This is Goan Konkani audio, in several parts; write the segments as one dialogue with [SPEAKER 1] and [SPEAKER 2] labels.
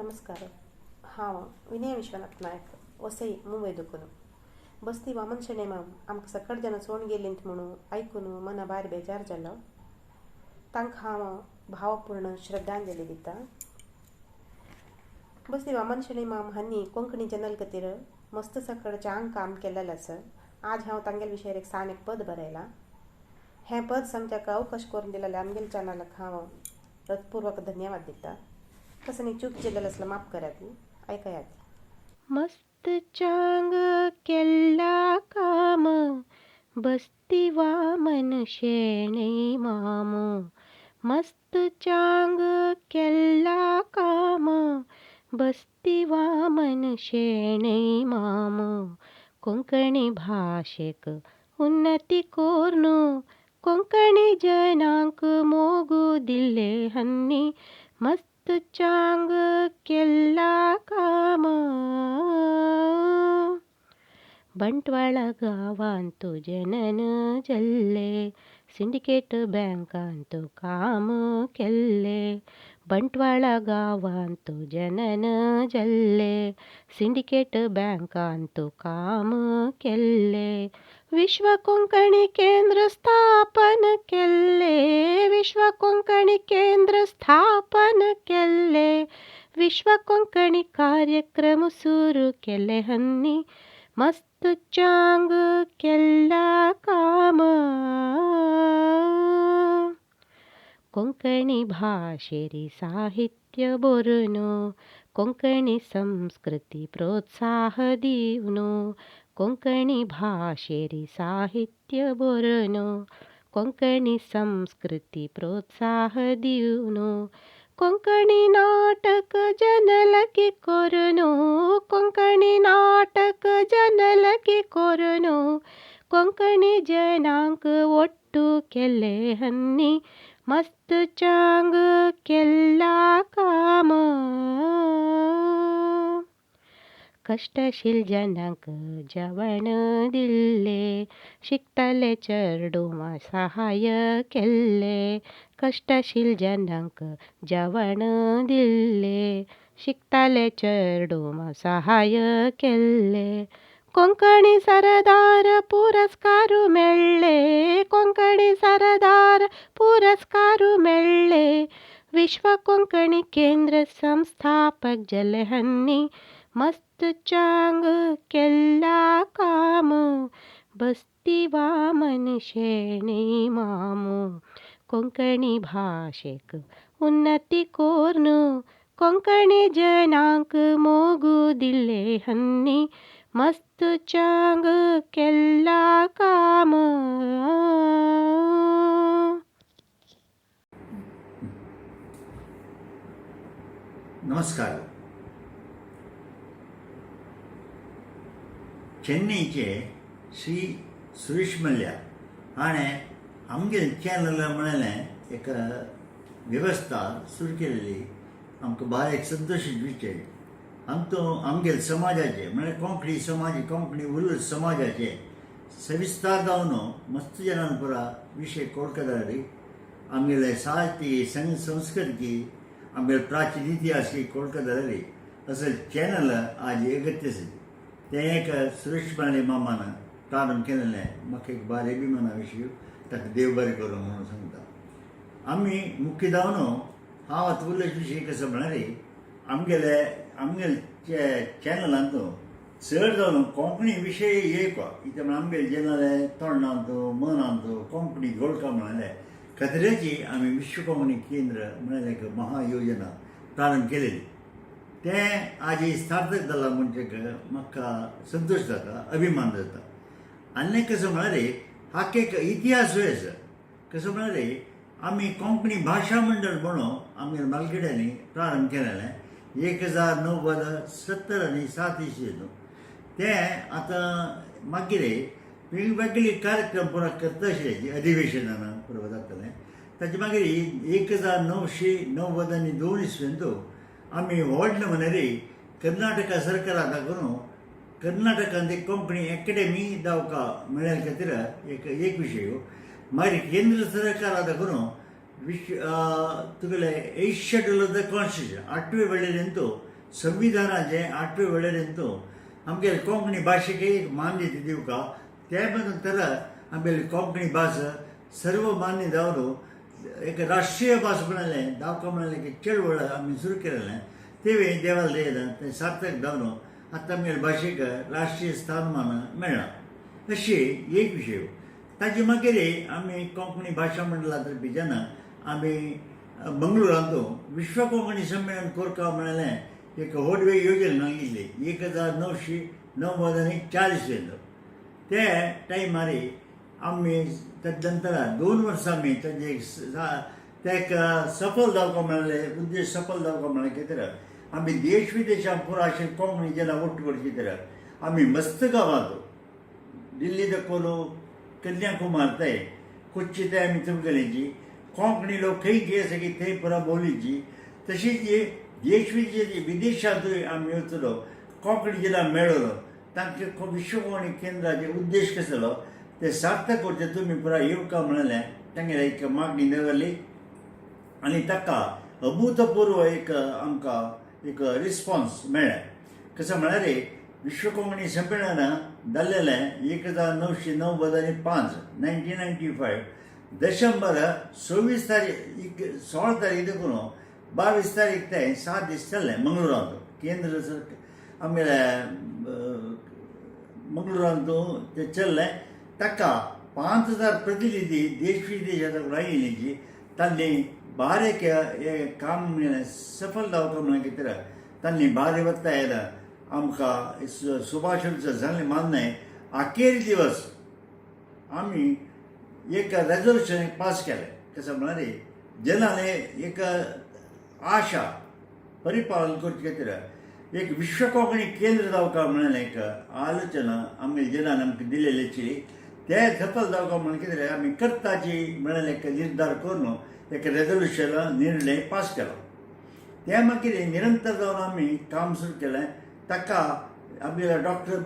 [SPEAKER 1] नमस्कार. हांव विनय विश्वनाथ नायक, वसई, मुंबय दुकून. बस्ती वामन शेणै माम आमकां सकट जाणां सोडून गेलींत म्हणून आयकून मना भायर बेजार जालो. तांकां हांव भावपूर्ण श्रद्धांजली दिता. बस्ती वामन शेणै माम हांणी कोंकणी चॅनल खातीर मस्त सकड चांग काम केलेलें आसा. आज हांव तांगेले विशयार एक सान एक पद बरयलां. हें पद सांगच्याक अवकाश करून दिलेलें आमगेले चॅनलाक हांव हृत्पूर्वक धन्यवाद दिता. कसली चूक केलेलें आसल्यार माफ करात. आयकयात.
[SPEAKER 2] मस्त चांग केल्ला काम बस्ती वामन शेणै मामो, मस्त चांग केल्ला काम बस्ती वामन शेणै मामो. कोंकणी भाशेक उन्नती कोर्नु कोंकणी जनांक मोगू दिल्ले हन्नी, मस्त चांग केल्ला काम. ಬಂಟ್ವಾಳ गांवांतु जनन जल्ले, सिंडिकेट बँकांतु काम केल्ले. ಬಂಟ್ವಾಳ गांवांतु जनन जल्ले, सिंडिकेट बँकांतु काम केल्ले. विश्व कोंकणी केंद्र स्थापन केल्ले, विश्व कोंकणी केंद्र स्थापन केल्ले. विश्व कोंकणी कार्यक्रम सुरू केले हन्नी, मस्त चांग केल्ला काम. कोंकणी भाशेरी साहित्य बरोवनु कोंकणी संस्कृती प्रोत्साह दिवनु, कोंकणी भाशेरी साहित्य बरोवनु कोंकणी संस्कृती प्रोत्साह दिवनु. कोंकणी नाटक जनलकी कोरुनु, कोंकणी नाटक जनलकी कोरुनु. कोंकणी जनांक ಒಟ್ಟು केल्ले हन्नी, मस्त चांग केल्ला काम. कश्टशील जनांक जेवण दिल्ले, शिकतले चेडवां सहाय केल्ले. कश्टशील जनांक जेवण दिल्ले, शिकतले चेडवां सहाय केल्ले. कोंकणी सरदार पुरस्कार मेळ्ळे, कोंकणी सरदार पुरस्कार मेळ्ळे. विश्व कोंकणी केंद्र संस्थापक जाले हन्नी, मस्त चांग केल्ला काम. बस्ती वामन शेणै मामो, कोंकणी भाशेक उन्नती कोर्नु कोंकणी जनांक मोगू दिल्ले हन्नी, मस्त चांग केल्ला काम.
[SPEAKER 3] नमस्कार. चेन्नईचे श्री सुरेश मल्ल्या हाणें आमगेले चॅनल म्हणलें एक वेवस्था सुरू केलेली आमकां भायर एक संतोश विशय. आमचो आमगेले समाजाचे म्हळ्यार कोंकणी समाज, कोंकणी उलोवपी समाजाचे सविस्तार जावन मस्त जनान पुरा विशय कोळकदारी आमगेले साहित्य संस्कृती आमगेले प्राचीन इतिहास कोळकदारी असं चॅनल आज अगत्य आसा. तें एक सुरेश माने मामान प्रारंभ केलेलें म्हाका एक भारी अभिमाना विशय. ताका देव बरें करूं म्हणून सांगता. आमी मुख्य जावन हांव आतां उलोवचे विशय कसो म्हळ्यार आमगेले आमगेले चॅनलांत चड जावन कोंकणी विशय एक कित्याक म्हळ्यार आमगेले जनाले तोंडांत मनांत कोंकणी घोळका म्हळ्यार खातीराची आमी विश्व कोंकणी केंद्र म्हळ्यार एक महायोजना प्रारंभ केलेली. तें आज सार्थक जालां म्हणचे म्हाका संतोश जाता, अभिमान जाता. आनी कसो म्हळ्यार हाका एक इतिहासूय आसा. कसो म्हळ्यार आमी कोंकणी भाशा मंडळ म्हणून आमगेल्या मालगड्यांनी प्रारंभ केलेलें 1090 आनी 7 इसवेंत. तें आतां मागीर वेगवेगळे कार्यक्रम पुरा करता आशिल्ले, अधिवेशनां पुरा जातालें. ताचे मागीर 1992 इसवेंत आमी व्हडलें म्हणल्यार कर्नाटका सरकाराक करून कर्नाटकांत एक कोंकणी एकेडमी दावका म्हळ्यार खातीर एक एक विशय. मागीर केंद्र सरकाराक करून विश्व तुगेले eighth schedule of the constitution आठवे वेळेंत संविधानाचे आठवे वेळेरेंत आमगेले कोंकणी भाशेक एक मान्यता दिवका ते नंतर आमगेली कोंकणी भास सर्वमान्य जावन एक राष्ट्रीय भास म्हणलें दावका म्हणलें की चळवळ आमी सुरू केलेलें तेवूय देवाल दयेन तें सार्थक जावन आतां आमगेले भाशेक राष्ट्रीय स्थानमान मेळ्ळां. अशी एक विशय. ताजे मागीर आमी कोंकणी भाशा मंडळा तर्फेच्यान आमी मंगळुरांत विश्व कोंकणी संमेलन कोरका म्हणलें एक व्हड योजना येयल्ली 1940 ते टायमार आमी तदनंतर 2 वर्सां आमी ताजे ताका सफल जावपा म्हणलें उद्देश सफल जावपा म्हणलें कितें आमी देश विदेशांत पुरो अशें कोंकणी जेन्ना ಒಟ್ಟು करची तर आमी मस्त गांवांत दिल्ली दाखोवन कन्याकुमार ते कोच्ची ते आमी तुमगेलेची कोंकणी लोक खंय गे आसा की थंय पुरा बोलीची तशीच देश विदेशांतूय आमी वचलो कोंकणी जेन्ना मेळलो तांकां विश्व कोंकणी केंद्राचे उद्देश कसलो ते सार्थक करचे तुमी पुरा येवका म्हणलें तांगेली एक मागणी दवरली आनी ताका अभूतपूर्व एक आमकां एक रिस्पॉन्स मेळ्ळें. कसं म्हळ्यार विश्व कोंकणी संमेलन जाल्लेलें 1995 1995 डिसेंबर 26 तारीख 16 तारीख देखून 22 तारीख ते 7 दीस चल्लें मंगळुरांत केंद्र सरकार आमगेले मंगळुरांत ते चल्लें. ताका 5000 प्रतिनिधी देश विदेशांत आयिल्ली तांणी बारीक हें काम सफल जावपा म्हणल्यार कितें तांणी भारी वत्तायन आमकां सुभाषण सांगलें मान्य अखेर दिवस आमी एक रेजोल्युशन पास केलें. कसं म्हळ्यार जनाले एक आशा परिपालन करचे खातीर एक विश्व कोंकणी केंद्र जावका म्हणलें एक आलोचना आमगे जनान आमकां दिलेली ते सफल जावका म्हणून कितें आमी करताची म्हणलें एक निर्धार करून एक रेजोल्युशन निर्णय पास केलो. ते मागीर निरंतर जावन आमी काम सुरू केलें. ताका आमगेले डॉक्टर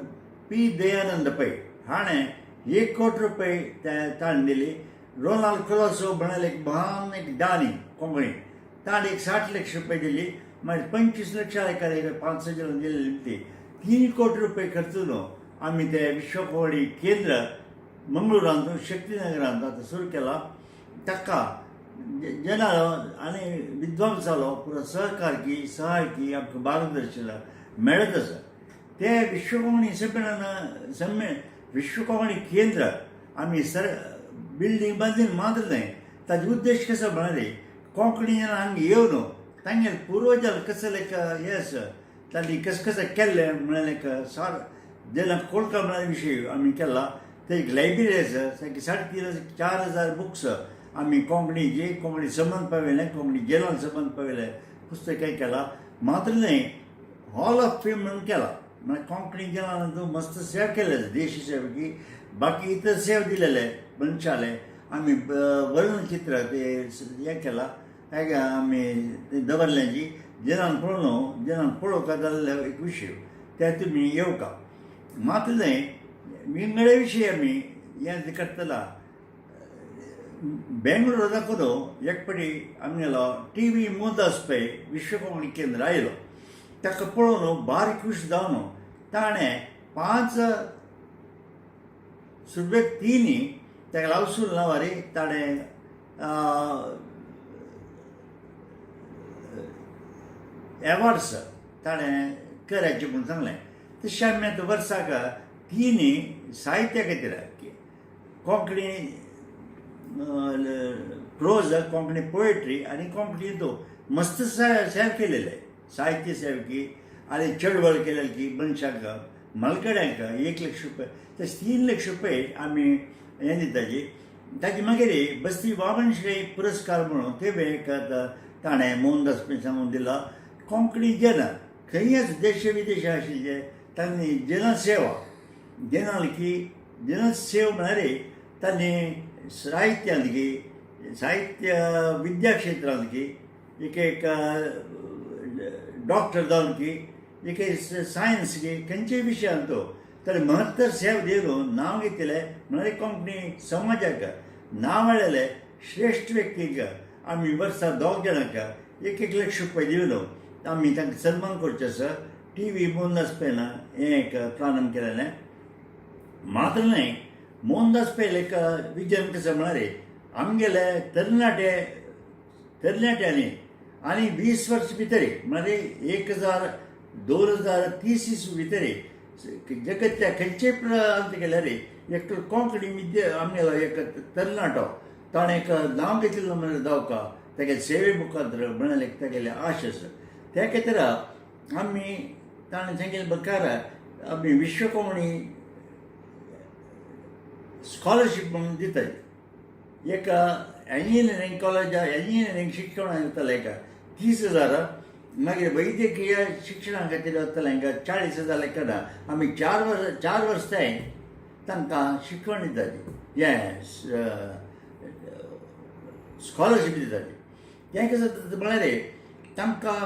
[SPEAKER 3] पी दयानंद पै हाणें 1 कोटी रुपये ताणें दिली. रोनाल्ड कुलासो म्हळ्यार एक महान एक दानी कोंकणी ताणें एक 60 लक्ष रुपये दिली. मागीर 25 लक्षां एका 5 जाणां दिलेली ती 3 कोटी रुपये खर्चून आमी ते विश्व कोंकणी केंद्र मंगळुरांत शक्तीनगरांत आतां सुरू केला. ताका जना आनी विद्वांसालो पुरो सहकार की सहाय की आमकां मार्गदर्शन मेळत आसा. ते विश्व कोंकणी संमेलन विश्व कोंकणी केंद्र आमी सर बिल्डींग बांदली मात्र न्हय ताजो उद्देश कसो म्हळ्यार कोंकणी हांगा येवन तांगेले पुर्वजान कसले हें आसा तांणी कशें कशें केल्लें म्हळ्यार एक सार जेन्ना कोळका म्हळ्यार विशय आमी केला ते एक लायब्ररी आसा सारकी 3,500 4,000 बुक्स आमी कोंकणीचे कोंकणी संबंद पाविल्लें कोंकणी जेलान संबंद पाविल्लें पुस्तकां केला. मात्र न्हय हॉल ऑफ फेम म्हणून केला म्हळ्यार कोंकणी जेलान मस्त सेवा केले देश सेवकी बाकी इतर सेवा दिलेले मनशाले आमी वर्णचित्र ते हें केला आमी ते दवरल्याची जनान पळोवन जनान पळोवका जाल्ले एक विशय ते तुमी येवका. मात्र न्हय विंगडे विशय आमी हें करतला. बेंगळुरू दाखोवन एक फावटी आमगेलो टी व्ही मोहनदास पै विश्व कोंकणी केंद्र आयलो ताका पळोवन बारीक खूश जावन ताणें 5 सुरवेक 3 ताका लावसूल नांवारी ताणें एवॉर्ड्स ताणें करायचे म्हूण सांगलें. तशें आमी आतां वर्साक 3 साहित्या खातीर कोंकणी प्रोज कोंकणी पोएट्री आनी कोंकणी हितू मस्त सेव केलेले साहित्य सेवकी आनी चळवळ केलेली की मनशांक म्हालगड्यांक 1 लक्ष रुपये तशें 3 लक्ष रुपये आमी हें दिताची. ताजी मागीर बस्ती वामन श्री पुरस्कार म्हणून ते एक ताणें मोहनदास पै सांगून दिला. कोंकणी जन खंयच देश विदेश आशिल्ले तांणी जनसेवा जनाल की जनसेवा म्हळ्यार तांणी साहित्यांत की साहित्य विद्या क्षेत्रांत की एक एक डॉक्टर जावन की एक सायन्स की खंयच्याय विशयांत तो तर महत्तर सेवा दिवन नांव घेतलें म्हळ्यार कोंकणी समाजाक नांव मेळ्ळेलें श्रेश्ठ व्यक्तीक आमी वर्सा 2 जाणांक 1-1 लक्ष रुपये दिवन आमी तांकां सन्मान करचें आसा. टी व्ही मोहनदास पैन हें एक प्रारंभ केलेलें. मात्र न्हय, मोहनदास पैल एक विजन कशें म्हळ्यार आमगेले तरणाटे तरणाट्यांनी आनी 20 वर्स भितर म्हळ्यार 1000 2030 इसवी भितर जगत्या खंयचेय प्रांत गेल्यार एक कोंकणी विद्या आमगेलो एक तरणाटो ताणें एक नांव घेतिल्लो म्हळ्यार जावका तेगे सेवे मुखार म्हळ्यार एक तेगेले आश आसा. त्या खातीर आमी ताणें सांगिल्ले प्रकार आमी विश्व कोंकणी स्कॉलरशीप म्हणून दिताय. एक इंजिनियरींग कॉलेज इंजिनियरींग शिक्षण दिताले एका 30,000, मागीर वैद्यकीय शिक्षणा खातीर वतले हांकां 40,000 लेखना आमी 4 वर्सां तांकां शिकवण दिताली, हें स्कॉलरशीप दिताली. तें कशें जाता म्हळ्यार तांकां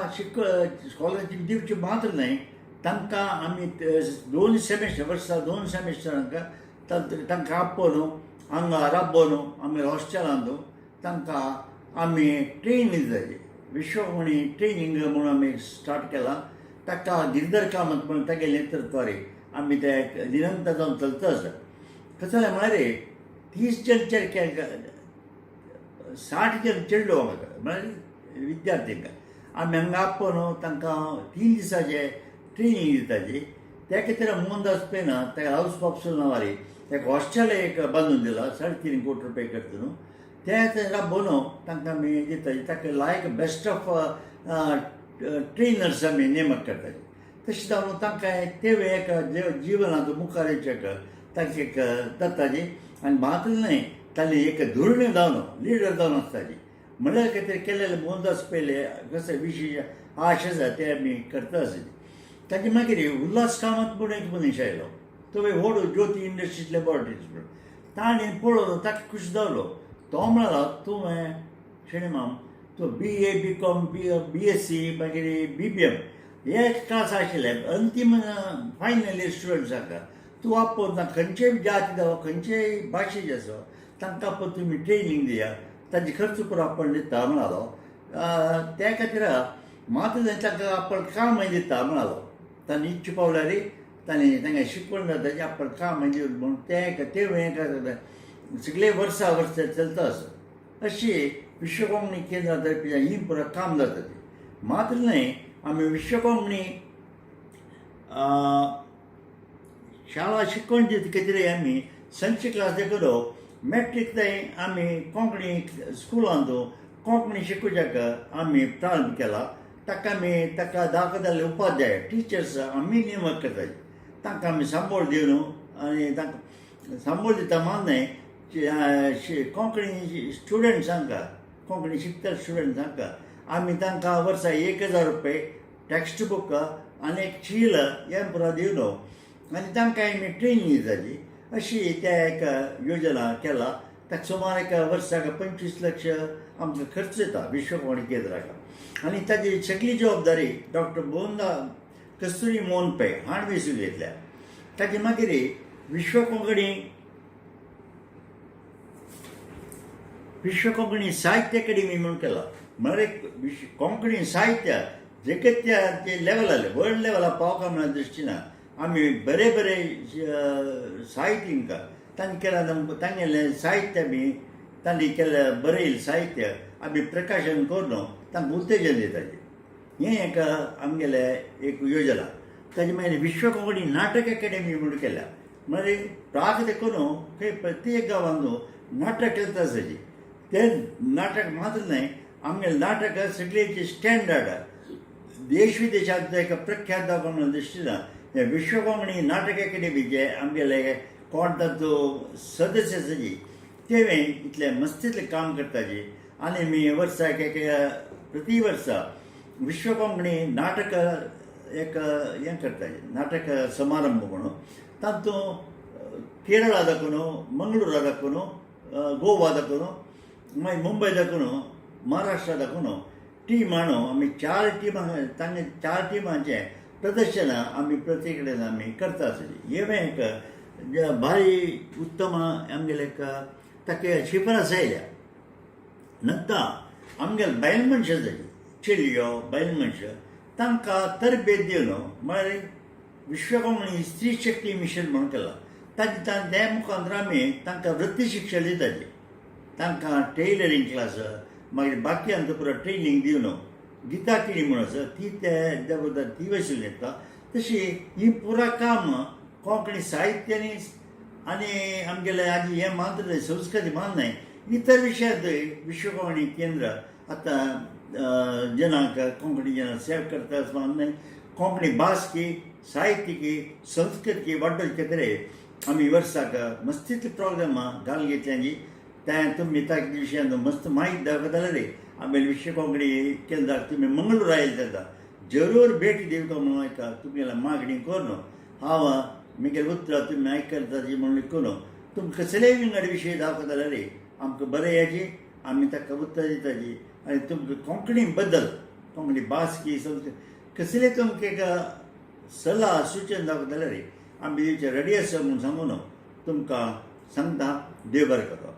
[SPEAKER 3] स्कॉलरशीप दिवची मात्र न्हय, तांकां आमी 2 सेमिस्टर वर्सा 2 सेमिस्टरांक तांकां आपोवन हांगा राबोवन आमी हॉस्टेलांत तांकां आमी ट्रेनिंग दिताली. विश्व कोंकणी ट्रेनिंग म्हणून आमी स्टार्ट केलां. ताका गिरधर कामत म्हणून तागेले नेतृत्वार आमी ते निरंतर जावन चलता आसा. कशें जालें म्हळ्यार 30 जण चेडके 60 जण चेडलो म्हळ्यार विद्यार्थींक आमी हांगा आपोवन तांकां 3 दिसांचे ट्रेनिंग दिताली. त्या खातीर मोहनदास पैन ताका हाऊस ऑफ नांवारी ताका हॉस्टेल एक बांदून दिला 3.5 कोटी रुपये खर्च न्हू. ते राबोवन तांकां आमी दिताली. ताका लायक बेस्ट ऑफ ट्रेनर्स आमी नेमक करताली. तशें जावन तांकां ते एक जिवनांत मुखार येवचें तांकां एक जाताली. आनी मात्र न्हय, तांणी एक धोरणे जावन लिडर जावन आसताली. म्हणल्यार खातीर केलेले मोहनदास पयले कशें विशेश आश आसा ते आमी करता आसली. ताजे मागीर उल्हास कामत म्हूण एक मनीस आयलो, तो व्हड ज्योती इंडस्ट्रीज लॅबोरेटरीज म्हणून ताणें पळोवन ताका खूश जालो. तो म्हळ्यार तुवें शेणीमाम तो BA BCom BSc मागीर BBM हे क्लास आशिल्ले अंतीम फायनल इयर स्टुडंट्सांक तूं आपोवन खंयचेय जाती जावं खंयचेय भाशेचे आसा तांकां आपोवन तुमी ट्रेनींग दिया, तांचे खर्च पुरो आपूण दिता म्हणालो. त्या खातीर मात तांकां आपण कामय दिता म्हणालो. तांणी इच्छा पावल्यार तांणी तांकां शिकवण जाता आपण काम दिवन म्हणून ते ते हें सगळे वर्सा वर्सा चलता आसा. अशी विश्व कोंकणी केंद्रा तर्फे ही पुरो काम जाता. ती मात्र न्हय, आमी विश्व कोंकणी शाळा शिकवण दिता खातीर आमी संच क्लास देखून मॅट्रीक थंय आमी कोंकणी स्कुलांत कोंकणी शिकोवच्याक आमी प्रारंभ केला. ताका आमी ताका दाखयताले उपाध्याय टिचर्स आमी नेमक करताली. तांकां आमी सांबोळ दिवन आनी तांकां सांबोळ दिता मान न्हय, कोंकणी स्टुडंट्सांक कोंकणी शिकता स्टुडंट्सांक आमी तांकां वर्सा 1000 रुपये टॅक्स्ट बूक आनी एक चील हें पुरो दिवन आनी तांकां आमी ट्रेनिंग दिताली. अशी त्या एक योजना केला. ताका सुमार एका वर्साक 25 लक्ष आमकां खर्च येता विश्व कोंकणी केंद्राक. आनी ताजी सगळी जबाबदारी डॉक्टर मोहनदास कस्तुरी मोहन पै हाणें वेंचून घेतल्या. ताजे मागीर विश्व कोंकणी साहित्य अकादेमी म्हणून केला. म्हळ्यार एक कोंकणी साहित्य जगत्या जे लेवल आलें वर्ल्ड लेवला पावका म्हणल्या दृश्टीन आमी बरे बरे साहित्यिक तांणी केला तांगेलें साहित्य आमी तांणी केलें बरयलें साहित्य आमी प्रकाशन करून तांकां उत्तेजन दिताली. हें एक आमगेलें एक योजना. ताजे मागीर विश्व कोंकणी नाटक अकादेमी म्हणून केल्या. म्हळ्यार प्राक करून खंय प्रत्येक गांवांत नाटक चलता आसाची. तें नाटक मात्र न्हय, आमगेलें नाटक सगळें स्टँडर्ड देश विदेशांत एक प्रख्यात जावपा म्हणून दृश्टीन हें विश्व कोंकणी नाटक अकादेमीचे आमगेले कोण तांचो सदस्य आसाची ते इतलें मस्तीतलें काम करताची. आनी आमी वर्साक एक प्रति वर्सा विश्व कोंकणी नाटक एक हें करताली, नाटक समारंभ म्हणून. तातूंत केरळा दाखोवन, मंगळुरा दाखोवन, गोवा दाखोवन, मागीर मुंबय दाखोवन, महाराष्ट्रा दाखोवन टीम हाडून आमी 4 टिमां तांगे 4 टिमांचें प्रदर्शन आमी प्रत्येक कडेन आमी करता आसली. हें एक भारी उत्तम आमगेलें एक ताका शिफारस आयल्या. नंतर आमगेले बायल मनशां जाली, चलयो बायल मनशां तांकां तरबेज दिवन म्हळ्यार विश्वकोंकणी स्त्री शक्ती मिशन म्हणून केलां. ताजे त्या मुखार आमी तांकां वृत्ती शिक्षण दिताची, तांकां टेलरींग क्लास, मागीर बाकी आमकां पुरो ट्रेनींग दिवन गीता किणी म्हणून आसा ती ते बद्दल ती वसूल येता. तशी ही पुरा काम कोंकणी साहित्य आनी आमगेले आजी हें मात्र संस्कृती मान न्हय, इतर विशयांत विश्व कोंकणी केंद्र आतां जनांक कोंकणी जनांक सेव करता मान न्हय, कोंकणी भास की साहित्य की संस्कृती की वाडोवचे खातीर आमी वर्साक मस्तीतले प्रोग्राम घालून घेतल्याची. तें तुमी ताचे विशयान मस्त म्हायती दाखयताले रे. आमी विश्व कोंकणी केंद्राक तुमी मंगळूर आयले तेन्ना जरूर भेट दिवका म्हणून एका तुमगेल्या मागणी करून हांव म्हगेलें उतरां तुमी आयकताची म्हणून करून तुमकां कसलेय विंगड विशय दाखयताले रे आमकां बरयाची, आमी ताका उत्तर दिताची. आनी तुमकां कोंकणी बद्दल कोंकणी भास की संस्कृती कसलेय तुमकां एक सलाह सुचन दाखयताले रे आमी दिवचे रेडी आसा म्हणून सांगून तुमकां सांगता. देव बरें करूं.